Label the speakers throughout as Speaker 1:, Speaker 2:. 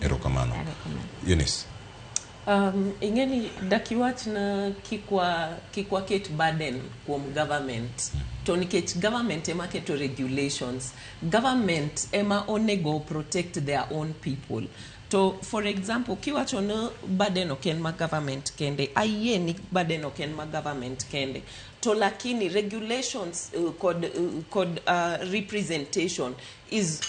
Speaker 1: Erokamano.
Speaker 2: Erokamano.
Speaker 1: Eunice.
Speaker 3: Ing'e ni dakiwach na kik waket burden kuom government, to nikech government ema keto regulations, government ema onego protect their own people. To for example, kiwacho ni burden ok en ma government kende, ayie ni burden ok en ma government kende, to lakini regulations kod representation is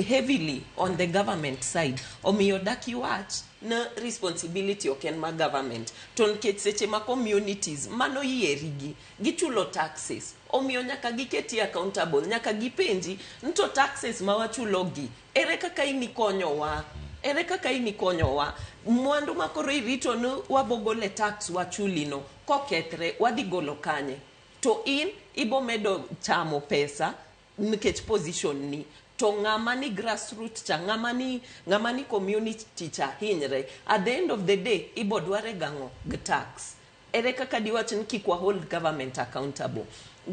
Speaker 3: heavily on the government side. Omiyo dakiwach na responsibility ok en ma government, to nikech seche ma communities mano yierigi gichulo taxes, omiyo nyaka giketi accountable, nyaka gipenji ni to taxes ma wachulogi, ere kaka in ikonyowa, ere kaka in ikonyowa? Mwandu ma koro irito ni wabogole tax wachulino, kokethre wadhi golo kanye? To in ibomedo chamo pesa nikech position ni, to ng'ama ni grassroot cha, ng'ama ni community cha hinyre. At the end of the day, ibo dware gang'o gi tax? Ere kaka diwach ni kik wa hold government accountable?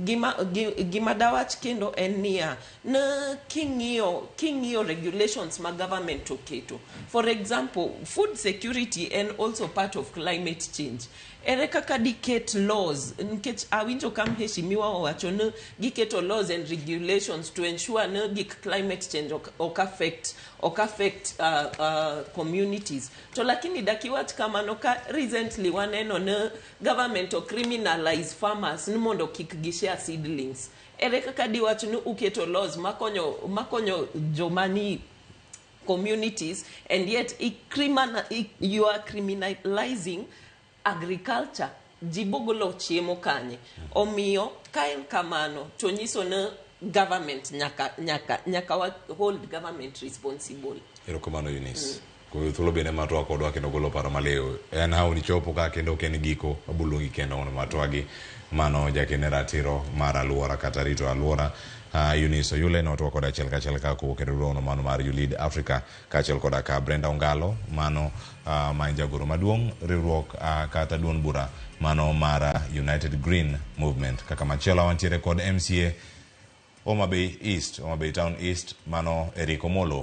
Speaker 3: Gima dawach kendo en niya, na king'iyo regulations ma government oketo, for example, food security en also part of climate change. Ere kaka diket laws? Nikech awinjo ka mheshimiwa owacho ni giketo laws and regulations to ensure ni gik climate change ok affect communities, to lakini dakiwach kamano ka recently waneno ni government o criminalize farmers ni mondo kik gishare seedlings. Ere kaka diwach ni uketo laws makonyo joma ni communities and yet you are criminalizing agriculture? Ji bogolo chiemo kanye? Omiyo ka en kamano, to nyiso ni government nyaka wa hold government responsible.
Speaker 1: Erokamano, Eunice. Koyo thuolo bende mar twak kodwa kendo golo paro maliw. En haw ni chopo ka kendo ok en giko, waboluongi kendo mondo matwagi. Mano jakene ratiro mar aluora kata rito aluora. Eunice Oyule ne watwak kode achiel kachiel ka kowuok e riwruogno mano mar ULEAD Africa, kaachiel koda ka Brenda Ongalo mano ma en jagoro maduong' riwruok kata duond bura mano mar United Green Movement. Kaka machielo wantiere kod MCA Homa Bay East, Homa Bay Town East, mano Eric Omolo.